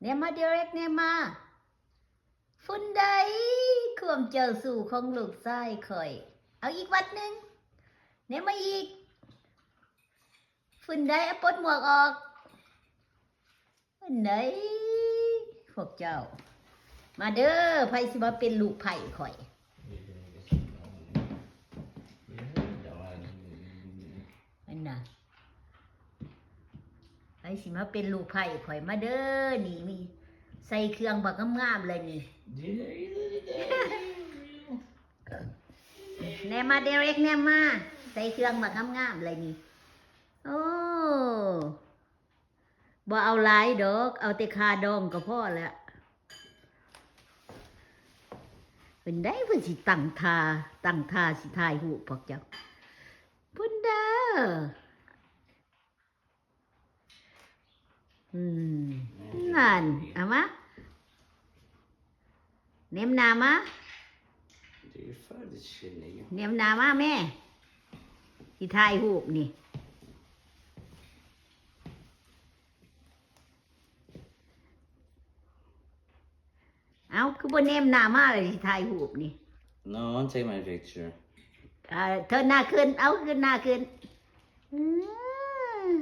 ແນມມາ ເດເຣັກ ແນມມາ. ພຸ້ນໃດ ຄວາມເຈົ້າຊູ້ຂອງລູກຊາຍຂ້ອຍ. ເອົາອີກວັດໜຶ່ງ. ແນມມາອີກ. ພຸ້ນໃດ ເອົາປົດໝວກອອກ. ອັນໃດ ພວກເຈົ້າ ມາເດີ ໃຜຊິມາເປັນລູກໃພ້ຂ້ອຍ? ອັນນະ ໃຜຊິມາເປັນລູກໃພ້ຂ້ອຍ? ມາເດີ ນີ້ມີ ໃສ່ເຄື່ອງບັກງາມໆເລີຍນີ້. ແນມມາ ເດເຣັກ ແນມມາ ໃສ່ເຄື່ອງບັກງາມໆເລີຍນີ້. ໂອ້ ບໍ່ເອົາຫຼາຍດອກ ເອົາແຕ່ຄ່າດອງກໍພໍແລ້ວ. ເພິ່ນໃດ ເພິ່ນຊິຕັ້ງທ່າ ຕັ້ງທ່າຊິຖ່າຍຮູບພວກເຈົ້າ. ເພິ່ນເດີ ອືມ ນັ້ນ ເອົາມາ ແນມໜ້າມາ Did your father shit, nigga? ແນມໜ້າມາແມ່ ຊິຖ່າຍຮູບນີ້. ເອົ້າ ຄືບໍ່ແນມໜ້າມາລະ ຊິຖ່າຍຮູບນີ້? No, don't take my picture. ເອີ ເທີນໜ້າຂຶ້ນ ເອົາ ຂຶ້ນໜ້າຂຶ້ນ. ອືມ